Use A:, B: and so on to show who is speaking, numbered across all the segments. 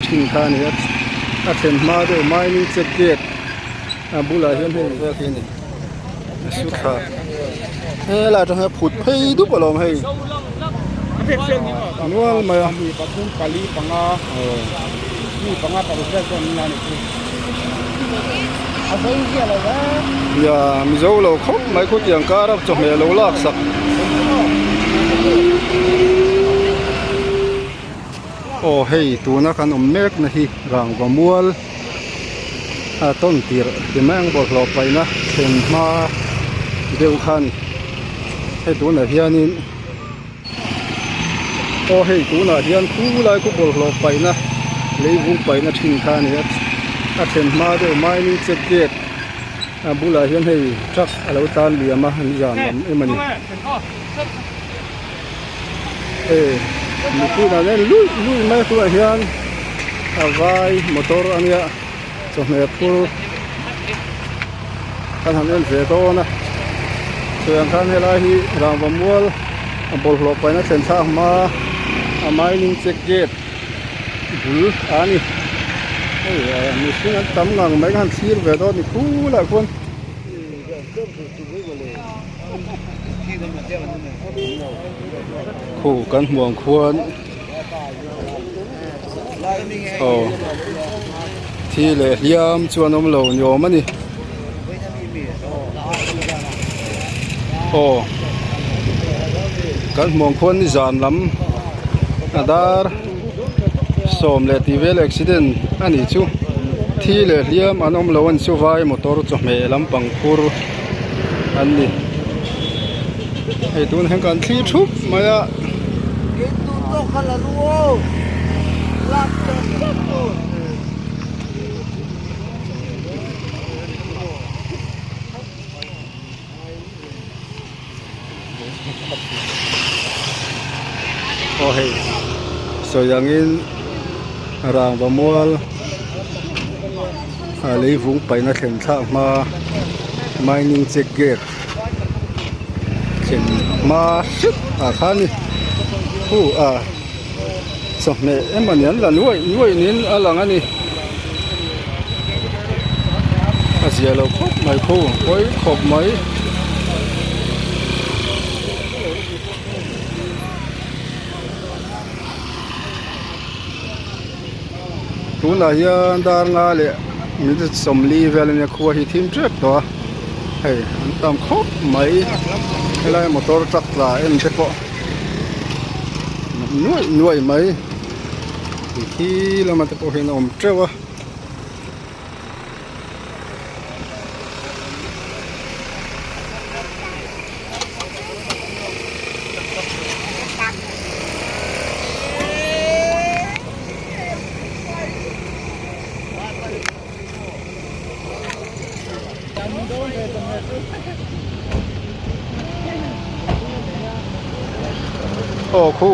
A: thin kha a ni a a thlen hma deuh mining check gate a bulah hian hei vel hi a ni a su thla helai atang hian phut phei dup alawm hei nual mai a. Nia mizo lo khawp mai khutiang kar a chawhmeh lo lak sak. Aw hei tuna kan awm mek na hi rangva mual a tawn tirh ti mai ang bawlhhlawh paihna thlen hma deuh kha a ni hei tunah hianin aw hei tunah hian khu lai khu bawlhhlawh paihna leivung paihna thin kha a ni a a thlen hma deuh mining check gate a bulah hian hei truck a lo tan liam a nizan lam em a ni. Hei mipui dan en luih luih mai tunah hian a vai motor a nia chawhmeh phur kan han en ve dawn a chuan khan helai hi rangva mual a bawlhhlawh paihna thlen thlak hma a mining check gate bul a ni hei mihring an tam ngang mai ka han thlir ve dawn a ni khulaiah khuan. Khu kan hmuh ang khuan aw thi leh hliam chu an awm lo ni awm a ni aw kan hmuh ang khuan nizan lam a dar sawm leh tih vel accident a nih chu thi leh hliam an awm lo a ni chu vai motor chawhmeh lampang phur an ni hei tun hian kan thli thup mai a. Aw hei sawi angin rangva mual a leivung paihna thlen thlak hma mining check gate thlen hma hret ah khan ni hu a chawhmeh emawni an la nuaih nuaih niin a lang a ni a zia lo khawp mai khu pawi khawp mai. Tunah hian dar nga leh minute 40 vel ania khua hi thim tep tawh a hei an tam khawp mai helai motor truck tla en te pawh nuaih nuaih mai khi lamah te pawh hian a awm teuh a. Aw khu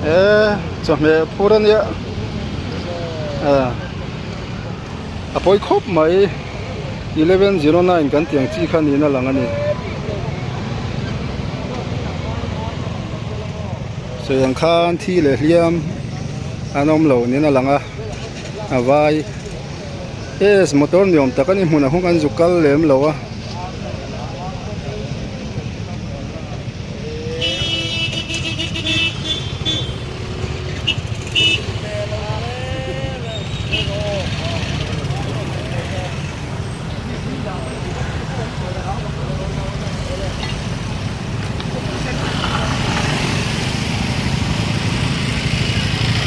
A: e chawhmeh phur a nia a pawi khawp mai 1109 kan tih ang chi kha niin a lang a ni sawi ang khan thi leh hliam an awm lo niin a lang a a vai es motor ni awm tak a ni hmunah hung an zuk kal lem lo a.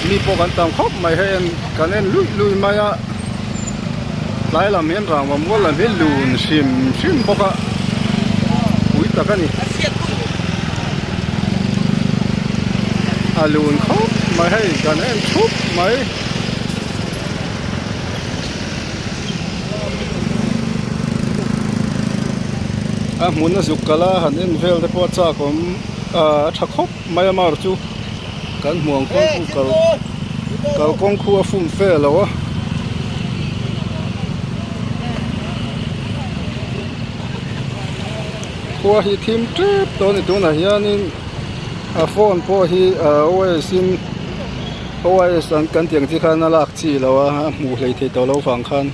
A: Mi pawh kan tam khawp mai hei en kan en luih luih mai a tlai lam hian rangva mual lam hi lun hrim hrim bawk a pui tak a ni a lun khawp mai hei kan en thup mai. A hmun a zuk kalh a han en vel te pawh a chak awm ahh a tha khawp mai a mar chu kan hmuh ang kawng khu kal kalkawng khu a fum fe lo a. Khua hi thim tep tawh a ni tunah hianin a phone pawh hi ahh OS in. OIS an kan tih ang chi khan a lak chi lo a a hmuh hlei thei tawh lo vang khan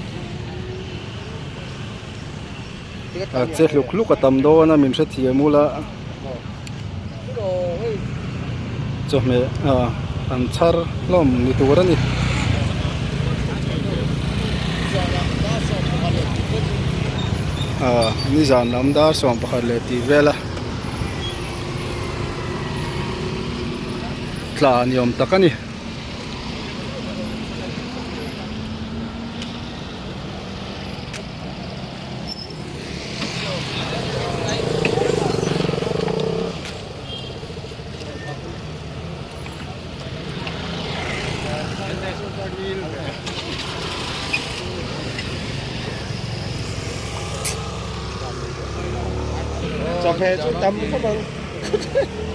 A: a che hluk hluk a tam dawn a min hrethiam ula chawhmeh ah an chhar hlawm ni tur a ni. Ah nizan lam dar 11 leh tih vel a. Tla ni awm tak a ni.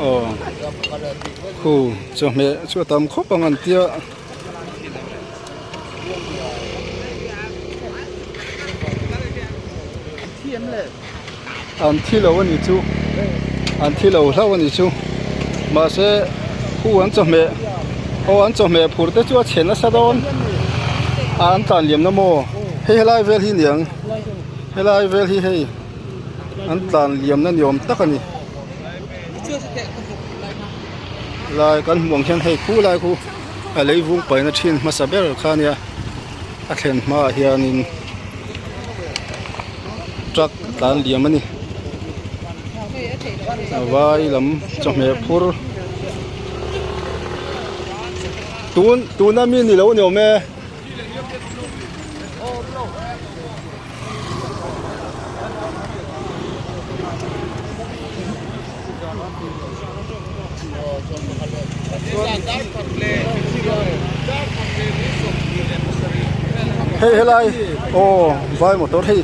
A: Aw khu chawhmeh chu a tam khawp ang an tia. An thi lo a ni chu an thi lo hlauh a ni chu mahse khu an chawhmeh aw an chawhmeh phur te chu a chhe nasa dawn a an tlan liam na maw hei helai vel hi niang helai vel hi hei an tlan liam na ni awm tak a ni lai kan hmuh ang hian hei khu lai khu a leivung paihna thin hmasa ber kha a nia a thlen hmaah hianin. Truck a tlan liam a ni a vai lam chawhmeh phur tun tuna mi ni lo ni awm e. Hei helai aw vai motor hei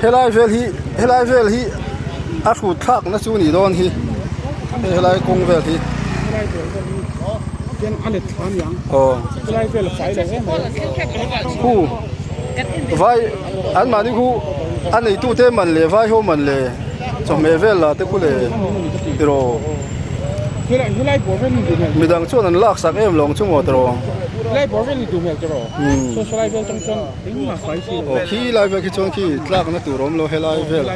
A: helai vel hi helai vel hi a hrut thlak na chu ni dawn hi hei helai kawng vel hi aw khu vai an mahni khu a neitu te man leh vai ho man leh chawhmeh vel lah te khu le tiraw midang chuan an lak sak em lawng chu maw tiraw aw khi lai vel khi chuan khi tlak na tur awm lo helai vel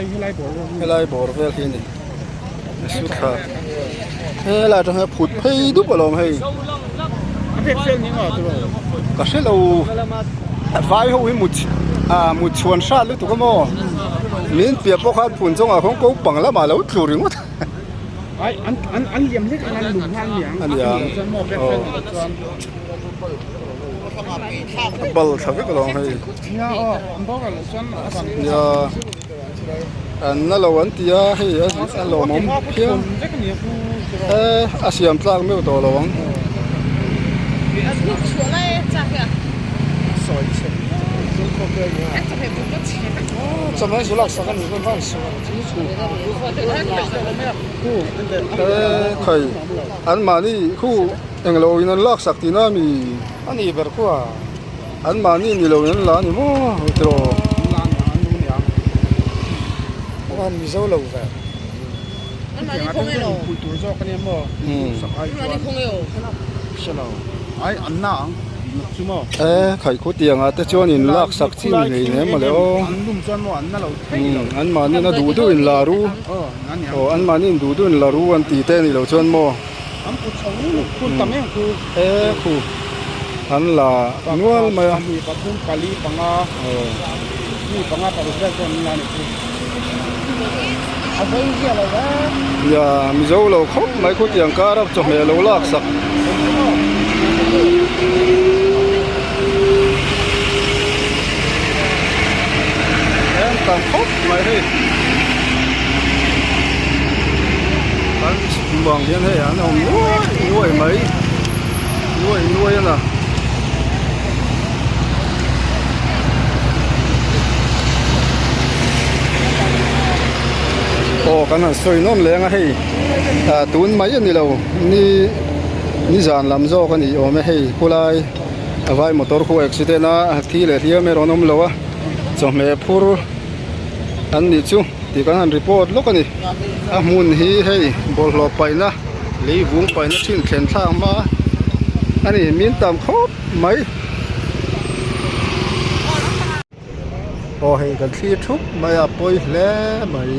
A: helai bawr vel hi a ni a su thla helai atang hian phut phei dup alawm hei ka hre lo vai ho hi mut ah mut chhuan hrat lutuk a maw min piah pawh khan phun chungah khawn ko pang lamah lo tlu ringawt a niang aw a bal thla vek alawm hei nia. An na lo an ti a hei a lawmawm phian e a siam tlak meuh tawh lo ang. E khai an mahni khu englo in an lak sak tihna a mi. An mahni ni lo in an la a ni maw tiraw? E khai khu tiang ah te chuan in lak sak chi ni ngei hle mawle aw an mahni in a duh duh in la ru aw an mahni in duh duh in la ru an ti te a nih loh chuan maw. E khu an la nual mai a. Nia mizo lo khawp mai khutiang kar a chawhmeh lo lak sak. Em tam khawp mai hei. Kan bang hian hei an awm nuai nuai mai nuai nuai a na. Aw kan han sawi nawm leng a hei ah tun mai a ni lo ni nizan lam zawk a ni awm e hei khulai a vai motor khu accident a thi leh hliam erawh an awm lo a chawhmeh phur an nih chu tih kan han report lawk a ni a hmun hi hei bawlhhlawh paihna lei vung paihna thin thlen thlak hma. A ni min tam khawp mai. Aw hei kan thlir thup mai a pawi hle mai.